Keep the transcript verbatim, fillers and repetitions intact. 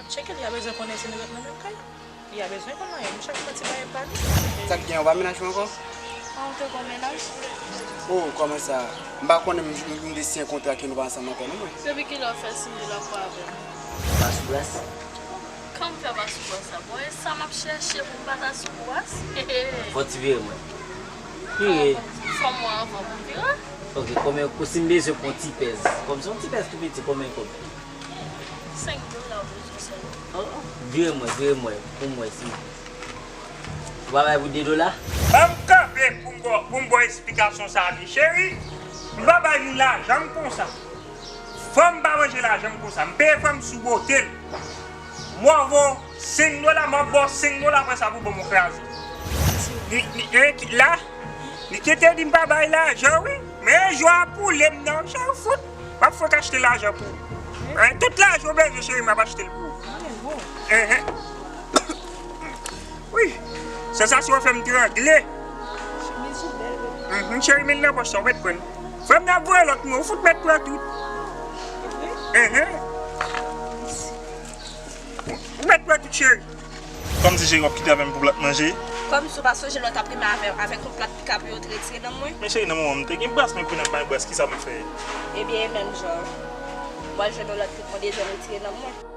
Tcheke, li a bezwen konnen si nou ret nan menm kay. Li a bezwen konn anyen. M chak fwa ti bagay pa li. Sa k gen, ou pa mennaj ou ankò? An, ou te gon mennaj? Oh, kòman sa? M pa konnen, m, m, m te siyen kontra ke nou pa ansanm ankò non, mwen. Depi kilè w fè siy de la kwa avè m? Pa sou plas. Kòman m fè pa sou plas sa? Bon, e sa m ap chèche pou m pa ta sou plas? Fò w ti vire mwen. Vire. Fò m wè anvan pou m vire. Ok, konbyen, si m bezwen pran ti pèz? Kòm se yon ti pèz tou piti, konbyen kòb? Senk dola ou bezwen sèlman. Oh, vire mwen, vire mwen, pou m wè si. Ou pa bay pou de dola? Ban m kanpe pou m ba, pou m ba w esplikasyon sa a, wi, cheri. M pa bay moun lajan m konsa. Fanm pa manje lajan m konsa. M peye fanm sou bote l. M ofè w senk dola, m ap ba w senk dola, apre sa pou ban m yon kraze. Li, li, e, ki, la, li te di m pa bay lajan, wi. Men jou a poule m nan, jan fout. M ap fèk achte lajan pou ou. Hein, tout lajan w bezwen, cheri, m ap achte l pou ou. Hein, hein. Wi, sansasyon an fè m trangle. Chemiz ou bèl, wi. Mhm, cheri, men l nan pòch sa, ou mèt pran l. Frè m nan voye lòt mwen, ou fout mèt pran tout. Hein, hein. Ou mèt pran tout, cheri. Kòmsi cheri w ap kite avè m pou plat manje. Kòmsi w pa sonje lè w t ap rive avè, avèk yon plat pika pou yo te retire nan mwen. Men cheri, nan moman m te gen bras, men kounye a m pa gen bras, kisa m fè? Ebyen, e menm jan. W al jwenn yon lòt fi, mande jan retire nan mwen.